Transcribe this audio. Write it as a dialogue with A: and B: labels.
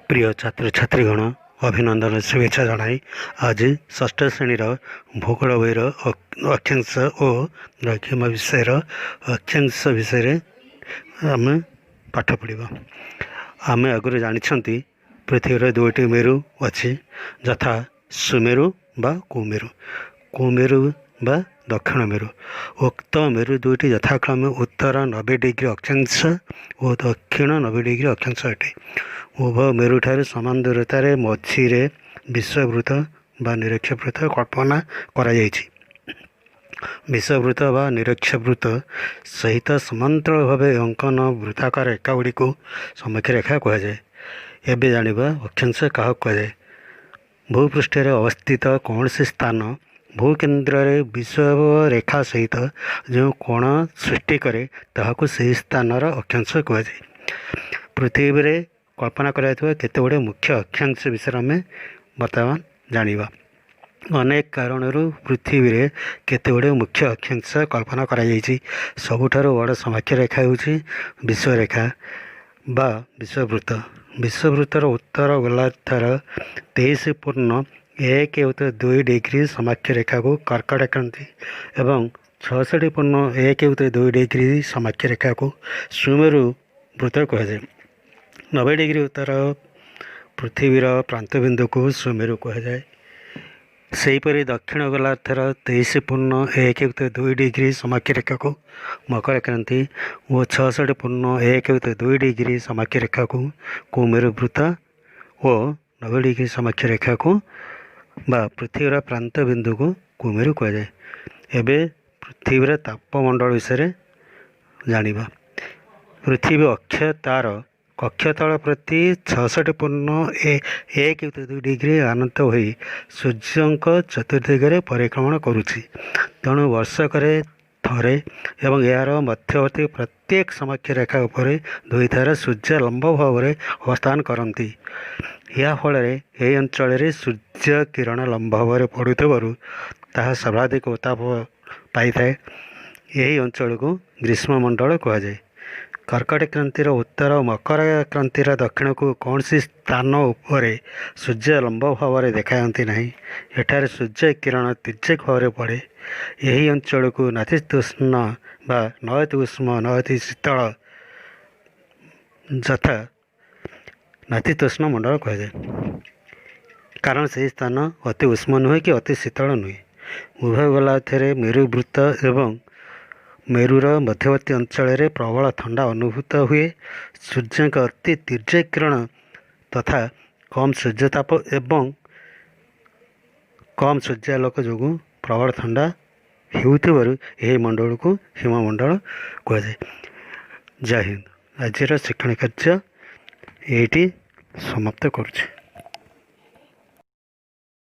A: ପ୍ରିୟ ଛାତ୍ରଛାତ୍ରୀଗଣ, ଅଭିନନ୍ଦନ ଶୁଭେଚ୍ଛା ଜଣାଇ ଆଜି ଷଷ୍ଠ ଶ୍ରେଣୀର ଭୂଗୋଳ ବହିର ଅକ୍ଷାଂଶ ଓ ଦ୍ରାଘିମା ବିଷୟର ଅକ୍ଷାଂଶ ବିଷୟରେ ଆମେ ପାଠ ପଢ଼ିବା। ଆମେ ଆଗରୁ ଜାଣିଛନ୍ତି, ପୃଥିବୀର ଦୁଇଟି ମେରୁ ଅଛି, ଯଥା ସୁମେରୁ ବା କୁମେରୁ, କୁମେରୁ ବା ଦକ୍ଷିଣ ମେରୁ। ଉକ୍ତ ମେରୁ ଦୁଇଟି ଯଥାକ୍ରମେ ଉତ୍ତର 90 ଡିଗ୍ରୀ ଅକ୍ଷାଂଶ ଓ ଦକ୍ଷିଣ 90 ଡିଗ୍ରୀ ଅକ୍ଷାଂଶ ଅଟେ। ଉଭୟ ମେରୁଠାରୁ ସମାନ ଦୂରତାରେ ମଝିରେ ବିଷୁବବୃତ୍ତ ବା ନିରକ୍ଷବୃତ୍ତ କଳ୍ପନା କରାଯାଇଛି। ବିଷୁବବୃତ୍ତ ବା ନିରକ୍ଷବୃତ୍ତ ସହିତ ସମାନ୍ତରାଳ ଭାବେ ଅଙ୍କନ ବୃତ୍ତାକାର ରେଖାଗୁଡ଼ିକୁ ସମାକ୍ଷୀୟ ରେଖା କୁହାଯାଏ। ଏବେ ଜାଣିବା ଅକ୍ଷାଂଶ କାହାକୁ କୁହାଯାଏ। ଭୂପୃଷ୍ଠରେ ଅବସ୍ଥିତ କୌଣସି ସ୍ଥାନ ଭୂକେନ୍ଦ୍ରରେ ବିଷୁବ ରେଖା ସହିତ ଯେଉଁ କୋଣ ସୃଷ୍ଟି କରେ, ତାହାକୁ ସେହି ସ୍ଥାନର ଅକ୍ଷାଂଶ କୁହାଯାଏ। ପୃଥିବୀରେ କଳ୍ପନା କରାଯାଇଥିବା କେତେ ଗୁଡ଼ିଏ ମୁଖ୍ୟ ଅକ୍ଷାଂଶ ବିଷୟରେ ଆମେ ବର୍ତ୍ତମାନ ଜାଣିବା। ଅନେକ କାରଣରୁ ପୃଥିବୀରେ କେତେ ଗୁଡ଼ିଏ ମୁଖ୍ୟ ଅକ୍ଷାଂଶ କଳ୍ପନା କରାଯାଇଛି। ସବୁଠାରୁ ବଡ଼ ସମାକ୍ଷ ରେଖା ହେଉଛି ବିଷୁବରେଖା ବା ବିଷୁବବୃତ୍ତ। ବିଷୁବବୃତ୍ତର ଉତ୍ତର ଗୋଲାର୍ଦ୍ଧର 23.1 ଉତ୍ତର 2 ଡିଗ୍ରୀ ସମାକ୍ଷ ରେଖାକୁ କର୍କଟ କ୍ରାନ୍ତି ଏବଂ 66.1 ଉତ୍ତର 2 ଡିଗ୍ରୀ ସମାକ୍ଷ ରେଖାକୁ ସୁମେରୁ ବୃତ୍ତ କୁହାଯାଏ। 90 ଡିଗ୍ରୀ ଉତ୍ତର ପୃଥିବୀର ପ୍ରାନ୍ତବିନ୍ଦୁକୁ ସୁମେରୁ କୁହାଯାଏ। ସେହିପରି ଦକ୍ଷିଣ ଗୋଲାର୍ଦ୍ଧର 23.1 ଉତ୍ତର 2 ଡିଗ୍ରୀ ସମାକ୍ଷ ରେଖାକୁ ମକର କ୍ରାନ୍ତି ଓ 66.1 ଉତ୍ତର 2 ଡିଗ୍ରୀ ସମାକ୍ଷ ରେଖାକୁ କୁମେରୁ ବୃତ୍ତ ଓ 90 ଡିଗ୍ରୀ ସମାକ୍ଷ ରେଖାକୁ ବା ପୃଥିବୀର ପ୍ରାନ୍ତ ବିନ୍ଦୁକୁ କୁମେରୁ କୁହାଯାଏ। ଏବେ ପୃଥିବୀର ତାପମଣ୍ଡଳ ବିଷୟରେ ଜାଣିବା। ପୃଥିବୀ ଅକ୍ଷ ତାର କକ୍ଷତଳ ପ୍ରତି 66.1 ଉତ୍ତର 2 ଡିଗ୍ରୀ ଆନତ ହୋଇ ସୂର୍ଯ୍ୟଙ୍କ ଚତୁର୍ଦିଗରେ ପରିକ୍ରମଣ କରୁଛି। ତେଣୁ ବର୍ଷକରେ ଥରେ ଏବଂ ଏହାର ମଧ୍ୟବର୍ତ୍ତୀ ପ୍ରତ୍ୟେକ ସମାକ୍ଷ ରେଖା ଉପରେ ଦୁଇଥର ସୂର୍ଯ୍ୟ ଲମ୍ବ ଭାବରେ ଅବସ୍ଥାନ କରନ୍ତି। ଏହା ଫଳରେ ଏହି ଅଞ୍ଚଳରେ ସୂର୍ଯ୍ୟ କିରଣ ଲମ୍ବ ଭାବରେ ପଡ଼ୁଥିବାରୁ ତାହା ସର୍ବାଧିକ ଉତ୍ତାପ ପାଇଥାଏ। ଏହି ଅଞ୍ଚଳକୁ ଗ୍ରୀଷ୍ମମଣ୍ଡଳ କୁହାଯାଏ। କର୍କଟ କ୍ରାନ୍ତିର ଉତ୍ତର, ମକର କ୍ରାନ୍ତିର ଦକ୍ଷିଣକୁ କୌଣସି ସ୍ଥାନ ଉପରେ ସୂର୍ଯ୍ୟ ଲମ୍ବ ଭାବରେ ଦେଖାଯାଆନ୍ତି ନାହିଁ। ଏଠାରେ ସୂର୍ଯ୍ୟ କିରଣ ତୀର୍ଯ୍ୟକ ଭାବରେ ପଡ଼େ। ଏହି ଅଞ୍ଚଳକୁ ନାତିଶୀତୋଷ୍ଣ ବା ନ ଅତି ଉଷ୍ମ ନ ଅତି ଶୀତଳ ଯଥା ନାତିଶୀତୋଷ୍ଣ ମଣ୍ଡଳ କୁହାଯାଏ, କାରଣ ସେହି ସ୍ଥାନ ଅତି ଉଷ୍ମ ନୁହେଁ କି ଅତି ଶୀତଳ ନୁହେଁ। ଉଭୟ ଗୋଲାର୍ଦ୍ଧରେ ମେରୁବୃତ୍ତ ଏବଂ ମେରୁର ମଧ୍ୟବର୍ତ୍ତୀ ଅଞ୍ଚଳରେ ପ୍ରବଳ ଥଣ୍ଡା ଅନୁଭୂତ ହୁଏ। ସୂର୍ଯ୍ୟଙ୍କ ଅତି ତୀର୍ଯ୍ୟକ କିରଣ ତଥା କମ୍ ସୂର୍ଯ୍ୟତାପ ଏବଂ କମ୍ ସୂର୍ଯ୍ୟାଲୋକ ଯୋଗୁଁ ପ୍ରବଳ ଥଣ୍ଡା ହେଉଥିବାରୁ ଏହି ମଣ୍ଡଳକୁ ହିମମଣ୍ଡଳ କୁହାଯାଏ। ଜୟ ହିନ୍ଦ। ଆଜିର ଶିକ୍ଷଣ କାର୍ଯ୍ୟ ଏଇଠି ସମାପ୍ତ କରୁଛି।